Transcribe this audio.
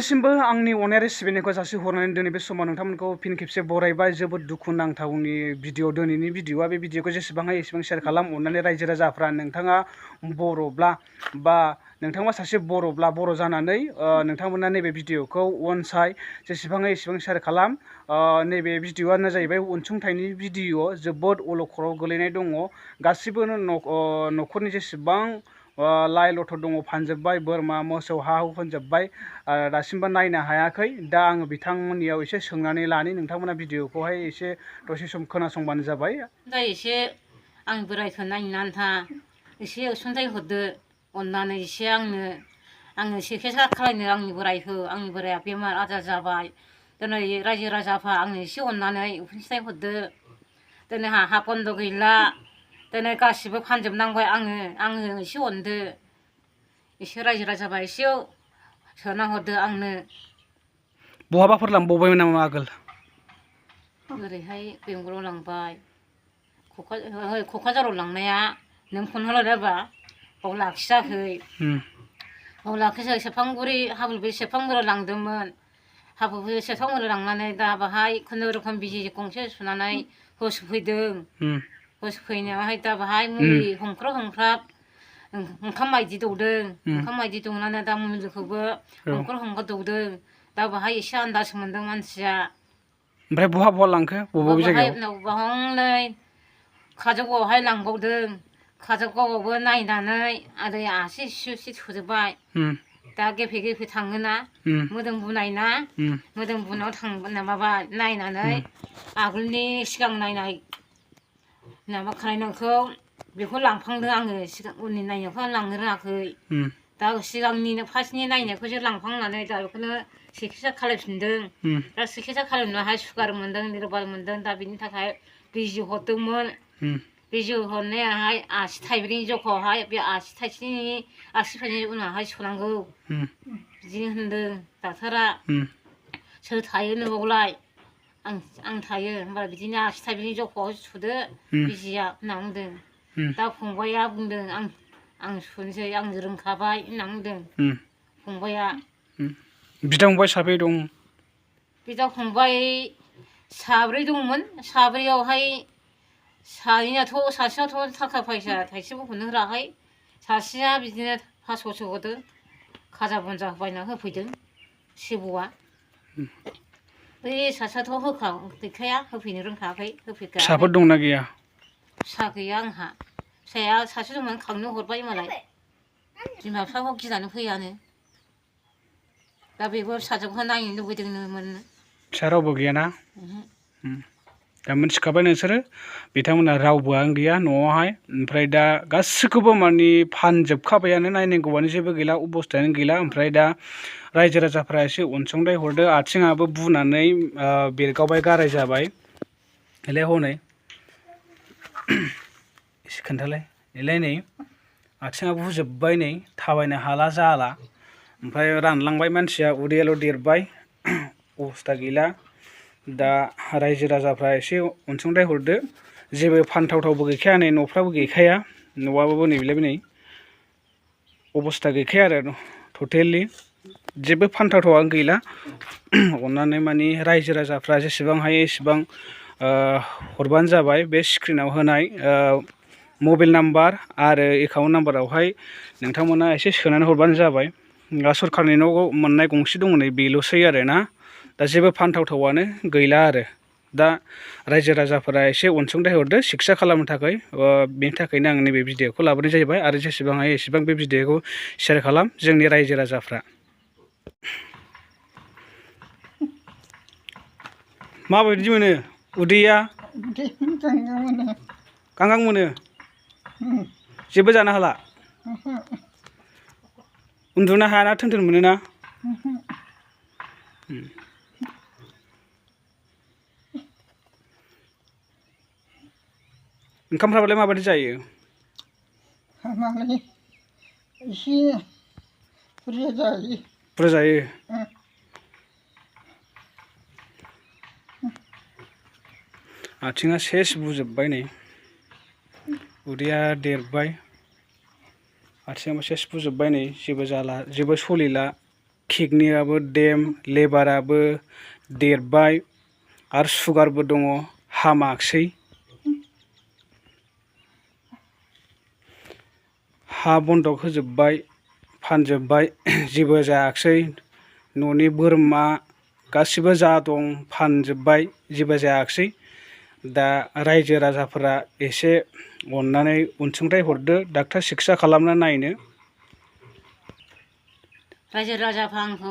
नोंथांनिसिमबो आंनि अननायारि सिबिनायखौ जासिहरनानै दिनै बे समाव नोंथांमोनखौ फिन खेबसे बरायबाय। जोबोद दुखु नांथावनि भिडिअ दिनैनि भिडिअआ बे भिडिअखौ जेसेबां हायो एसेबां शेयार खालाम। अननानै रायजो राजाफ्रा नोंथाङा बर'ब्ला बा नोंथाङा सासे बर'ब्ला बर' जानानै नोंथांमोना नैबे भिडिअखौ अनसाय जेसेबां हायो एसेबां शेयार खालाम। नैबे भिडिअआनो जाहैबाय अनसुंथाइनि भिडिअ जोबोद अलखराव गोलैनाय दङ। गासिबो न'खरनि जेसेबां लाइ लथर दङ फानजोब्बाय, बोरमा मोसौ हा हु फानजोब्बाय, दासिमबो नायनो हायाखै। दा आङो बिथांमोननियाव एसे सोंनानै लानि, नोंथांमोना भिडिअखौहाय एसे दसे सम खोनासंबानो जाबाय। दा एसे आं बोरायखौ नायनो आन्था एसे अनसुंथाइ हरदो अननानै एसे आङो सिकित्सा खालायनो आंनि बोराया बेमार आजार जाबाय। दिनै रायजो राजाफ्रा आंनो एसे अननानै अनसुंथाइ हरदो। दिनै हा बन्द गैला, दिनै गासिबो फानजोबनांबाय। आङो एसे अनदो, एसे रायजो राजाफ्रा एसे सोना हरदो आंनो। बहाबाफोर लांबावबायमोन नामा आगोल? ओरैहाय बेंगलाव लांबाय, क'क्राझाराव लांनाया नों फन हरलायबा बाव लाखियाखै। बाव लाखियाखै सेरफांगुरि हाबुलबारि सेरफांगुरियाव लांदोंमोन। हाबुलबारि सेरफांगुरियाव लांनानै दा बाहाय खुनुरुखुम बिजि गंसे सुनानै होसोफैदों। होसोफैनायावहाय दा बाहाय मुलि हमख्राब ओंखाम मायदि दौदों। ओंखाम मायदि दौनानै दा मुलिखौबो हमख्र' दौदों। दा बाहाय एसे आन्दाज मोनदों मानसिया। ओमफ्राय बहा लांखो? बबे जायगायाव? बाहाय काजलगावआवहाय लांबावदों। काजलगावआवबो नायनानै आरो आसि सि थुजोबबाय। दा गेफे गेफे थाङोना, मोदोम बुनाय ना, मोदोम बुनायाव नायनानै आगोलनि सिगां नायनाय माबा खालायनायखौ बेखौ लांफांदों आङो। उननि नायनायखौ लांनो रोङाखै। दा सिगांनि फार्स्टनि नायनायखौसो लांफांनानै दा बेखौनो सिकित्सा खालायफिनदों। दा सिकित्सा खालामनायावहाय सुगार मोनदों, लिभार मोनदों। दा बिनि थाखाय बिजि हरदोंमोन। बिजि हरनायाहाय आसि थाइब्रैनि जखायावहाय बे आसि थाइसेनि उनावहाय सोनांगौ बिदि होनदों डक्ट'रा। सोर थायो न'आवलाय? आं थायो। होनबा बिदिनो आसि थाइब्रैनि जखायाव सुदो बिजिया होनना बुंदों। दा फंबाइया बुंदों आं सुनोसै, आं रोंखाबाय होनना बुंदों फंबाइया। बिदा फंबाइ साबै दं? बिदा फंबाइ साब्रै दंमोन। साब्रैयावहाय सासेयाथ' थाखा फैसा थाइसेबो हरनो होआखै। सासेया बिदिनो 500सो हरदों। खाजा बनजा बायना होफैदों सेबौआ। बै सासेयाथ' गैखाया, होफैनो रोंखायाखै, होफैखायाखै। फिसाफोर दंना गैया? फिसा गैया आंहा। फिसाया सासे दंमोन, खांनो हरबाय मालाय। बिमा बिफाखौ गिनानै फैयानो। दा बेबो फिसाजोखौ नायनो लुबैदोंमोन। फिसा रावबो गैयाना? दा मिथिखाबाय नोंसोरो, बिथांमोना रावबोआनो गैया न'आवहाय। ओमफ्राय दा गासिखौबो माने फानजोबखाबायानो, नायनांगौआनो जेबो गैला, अबस्थायानो गैला। ओमफ्राय दा रायजो राजाफ्रा एसे अनसुंथाइ हरदो। आथिङाबो बुनानै बेरगावबाय, गाराय जाबाय। एलाय हनै एसे खोन्थालाय। एलाय नै आथिङा बुजोब्बाय, नै थाबायनो हाला जाला। ओमफ्राय रानलांबाय मानसिया, उदैयाल' देरबाय, अबस्था गैला। दा रायजो राजाफ्रा एसे अनसुंथाइ हरदो। जेबो फानथावथावबो गैखाया, नै न'फ्राबो गैखाया। न'आबो नै अबस्था गैखाया आरो टटेलि जेबो फानथावथावानो गैला। अननानै माने रायजो राजाफ्रा जेसेबां हायो एसेबां हरबानो जाबाय। बे स्क्रिनाव होनाय मबाइल नाम्बार आरो एकाउन्ट नाम्बारावहाय नोंथांमोना एसे सोनानै हरबानो जाबाय। सरकारनि न' मोननाय गंसे दङ नै, बेल'सै आरो ना। दा जेबो फानथावथावानो गैला आरो। दा रायजो राजाफोरा एसे अनसुंथाइ हरदो सिकित्सा खालामनो थाखाय। बेनि थाखायनो आं नैबे भिडिअखौ लाबोनाय जाहैबाय। आरो जेसेबां हायो एसेबां बे भिडिअखौ शेयार खालाम जोंनि रायजो राजाफ्रा। माबायदि मोनो उदैया? गांगां मोनो? जेबो जानो हाला? उन्दुनो हायाना, थोन मोनोना? ओंखामफ्राबालाय माबायदि जायो? एसे बुरजा जायो। बुरजा जायो? आथिङा सेस बुजोब्बाय, नै उदैया देरबाय, आथिङाबो सेस बुजोब्बाय, नै जेबो जाला, जेबो सलिला। किडनियाबो देम लेबाराबो देरबाय आरो सुगारबो दङ हामाखसै हा बन्दक होजोब्बाय फानजोब्बाय जेबो जायाखसै न'नि बोरमा गासिबो जा दं फानजोब्बाय जेबो जायाखसै दा रायजो राजाफोरा एसे अननानै अनसुंथाइ हरदो डाक्टार सिकित्सा खालामना नायनो रायजो राजाफ्रा आंखौ